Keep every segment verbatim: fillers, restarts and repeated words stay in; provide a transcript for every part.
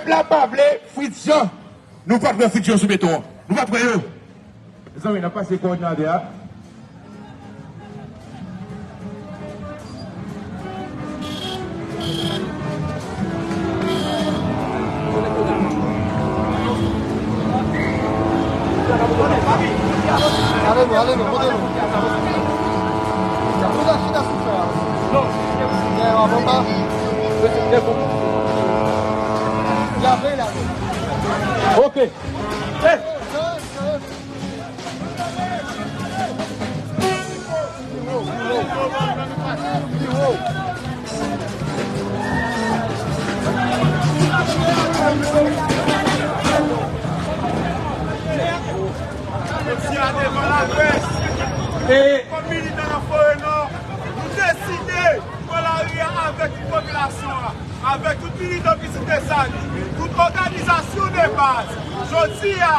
Pèp la pa vle Fritz Jean. Nou pa t wè Fritz Jean sou beton an. Nou pa t wè yo. Mezanmi, n ap pase kowòdinatè a. Ale nou, ale nou, monte nou. Chita, chita sou fè a. Non. Nè, w ap anba. Lave, lave. Ok. Eh. Jodi a devan laprès, e kòm militan nan Forè Nò, nou deside pran lari a avèk tout popilasyon an, avèk tout militan Pitit Desalin, tout òganizasyon de baz. Jodi a,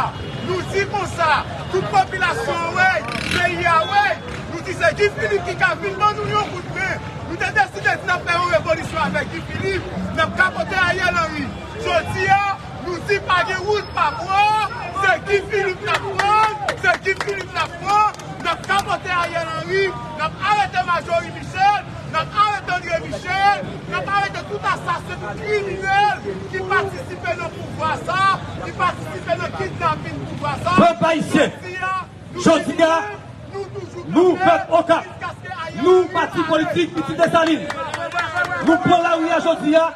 nou di konsa, tout popilasyon an wè, peyi a wè, nou di se Guy Philippe ki ka vin ban nou yon kout men. Nou te deside di n ap fè yon revolisyon avèk Guy Philippe, n ap kapote Ariel Henry. Jodi a, nou di pa gen wout pa bò, se Guy Philippe n ap pran, se Guy Philippe n ap pran, n ap kapote Ariel Henry, n ap arete Marjorie Michel, n ap arete André Michel, n ap arete tout asasen, tout kriminèl ki patisipe nan pouvwa sa, ki patisipe nan kidnapin pouvwa sa. Pèp ayisyen, jodi a, nou, pèp Okap, nou, pati politik Pitit Desalin, nou pran lari a jodi a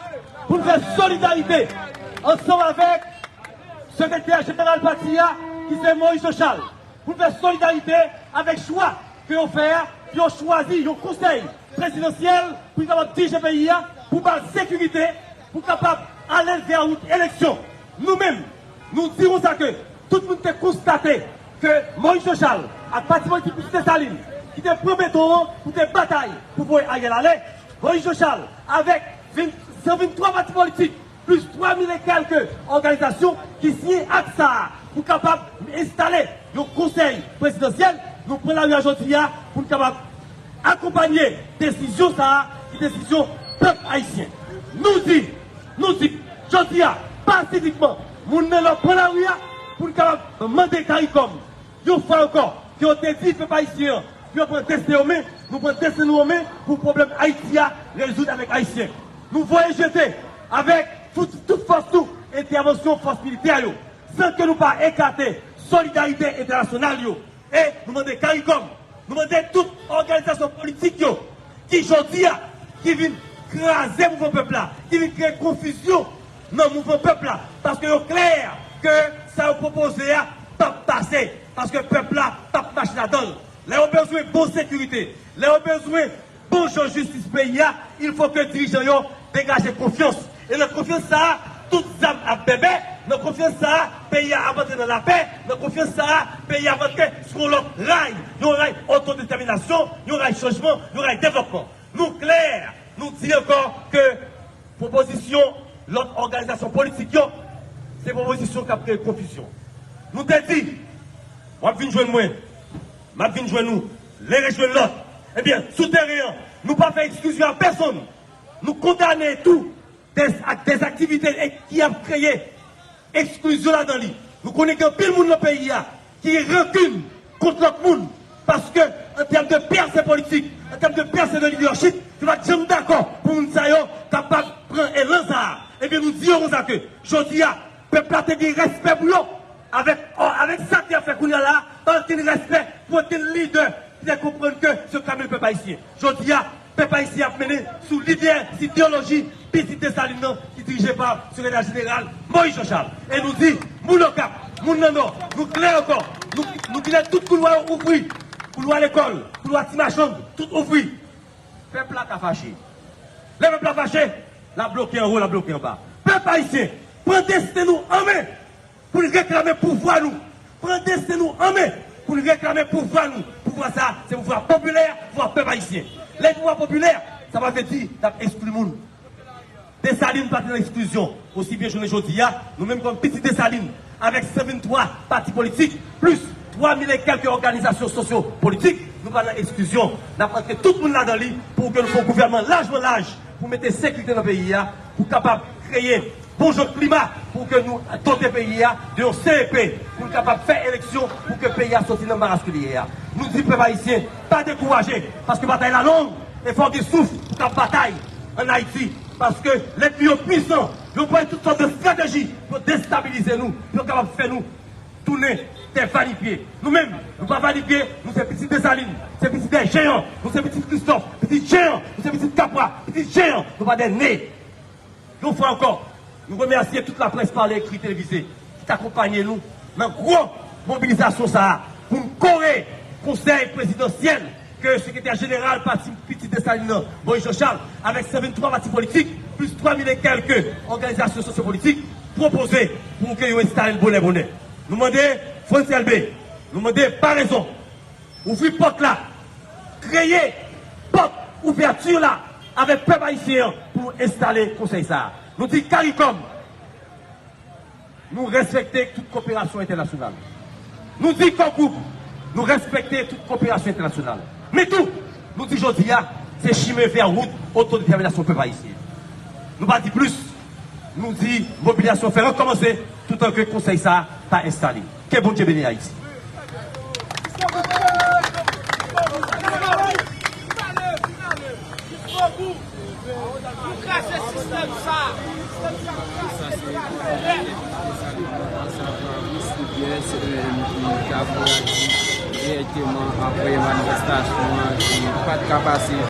pou n fè solidarite ansanm avèk sekretè jeneral pati a, ki se Moïse Jean Charles, pou n fè solidarite avèk chwa ke yo fè a, pou yo chwazi yon konsèy prezidansyèl pou l kapab dirije peyi a, pou ba l sekirite, pou kapab ale vè wout eleksyon. Nou menm, nou di konsa ke tout moun te konstate ke Moïse Jean Charles ak pati politik Pitit Desalin ki te pran beton an pou te batay pou voye Ariel ale, Moïse Jean Charles avèk ven, san venntwa pati politik, plis twa mil e kèlke òganizasyon ki siyen ak sa a pou kapab enstale yon konsèy prezidansyèl. Nou pran lari a jodi a pou n kapab akonpanye desizyon sa a, ki desizyon pèp ayisyen. Nou di, nou di, jodi a, pasifikman, moun nan Nò pran lari a pou n kapab mande CARICOM, yon fwa ankò, ke yo te di pèp ayisyen an, pou yo pran desten yo men, nou pran desten nou an men pou pwoblèm Ayiti a rezoud avèk Ayisyen. Nou voye jete avèk tout, tout fòs nou entèvansyon fòs militè yo, san ke nou pa ekate solidarite entènasyonal yo. E nou mande CARICOM, nou mande tout òganizasyon politik yo, ki jodi a, ki vin kraze mouvman pèp la, ki vin kreye konfizyon nan mouvman pèp la, paske yo klè ke sa yo pwopoze a p ap pase, paske pèp la p ap mache ladan l. Lè yo bezwen bon sekirite, lè yo bezwen bon jan jistis peyi a, il faut que dirijan yo degaje konfyans. E nan konfyans sa a, tout zam ap bèbè, nan konfyans sa a, peyi a ap antre nan lapè, nan konfyans sa a, peyi a ap antre sou yon lòt ray, yon ray otodetèminasyon, yon ray chanjman, yon ray devlòpman. Nou klè, nou di ankò ke pwopozisyon lòt òganizasyon politik yo, se pwopozisyon k ap kreye konfizyon. Nou te di, w ap vin jwenn mwen, m ap vin jwenn ou, lè rejwenn lòt. Ebyen, sou teren an, nou pa fè eksklizyon a pèsonn. Nou kondane tou dè, ak dèzaktivite e ki ap kreye eksklizyon ladan li. Nou konnen gen anpil moun nan peyi a ki gen rankin kont lòt moun, paske an tèm de pèse politik, an tèm de pèse de lidèchip, yo pa t janm dakò pou moun sa yo kapab pran elan sa a. Ebyen, nou di yo konsa ke jodi a, pèp la te gen respè pou yo. Avèk, avèk sa ke y ap fè kounye a la a, pa gen okenn respè pou okenn lidè ki te konprann ke se kanmenm pèp ayisyen. Jodi a, pèp ayisyen ap mennen sou lidè, sou ideyoloji Pitit Desalin nan ki dirije pa sekretè jeneral Moïse Jean Charles. E nou di, moun Okap, moun nan Nò, nou klè ankò, nou, nou di lè tout koulwa yo ouvri, koulwa lekòl, koulwa ti machann, tout ouvri. Pèp la ka fache. Lè pèp la fache, l ap bloke anwo, l ap bloke anba. Pèp ayisyen, pran desten nou an men! Pou n reklame pouvwa nou. Pran desten nou an men pou n reklame pouvwa nou. Pouvwa sa a, se pouvwa popilè, pouvwa pèp ayisyen. Lè pouvwa popilè, sa pa vle di n ap ekskli moun. Desalin pa t nan eksklizyon. Osi byen jounen jodi a, nou menm kòm pitit Desalin, avèk san venntwa pati politik, plis twa mil e kèlke òganizasyon sosyo-politik, nou pa nan eksklizyon. N ap antre tout moun ladan li pou ke nou fè yon gouvènman lajman laj pou mete sekirite nan peyi a, pou kapab kreye bon jan klima pou ke nou dote peyi a de yon C E P, pou n kapab fè eleksyon, pou ke peyi a soti nan maraz ke li ye a. Nou di pèp ayisyen, pa dekouraje, paske batay la long, e fò gen souf pou k ap batay ann Ayiti, paske lènmi yo pwisan, yo pran tout sòt de estrateji pou destabilize nou, pou yo kapab fè nou tounen dè vanipye. Nou menm, nou pa vanipye, nou se pitit Desalin, se pitit dè jeyan, nou se pitit Kristòf, pitit jeyan, nou se pitit Kapwa, pitit jeyan, nou pa dè ne. Yon fwa ankò, nou remèsye tout laprès pale, ekri, televize ki t akonpanye nou nan gwo mobilizasyon sa a pou n kore konsèy prezidansyèl ke sekretè jeneral pati Pitit Desalin nan, Moïse Jean Charles, avèk san venntwa pati politik, plis twa mil e kèlke òganizasyon sosyopolitik, pwopoze pou ke yo enstale l bonè bonè. Nou mande Frantz Elbé, nou mande Paraison, ouvri pòt la, kreye pòt ouvèti la avèk pèp ayisyen an pou nou enstale konsèy sa a. Nou di CARICOM, nou respekte tout koperasyon entènasyonal. Nou di Core Group, nou respekte tout koperasyon entènasyonal. Men tou, nou di jodi a, se chimen vè wout otodetèminasyon pèp ayisyen. Nou pa di plis, nou di mobilizasyon fè rekòmanse toutan ke konsèy sa a pa enstale. Ke Bondye beni Ayiti. Pou kraze sistèm sa. Sa se Desalin, ansam Miss Rivière, se li menm ki t ap reyaji dirèkteman apre manifestasyon an ki pa t ka pase.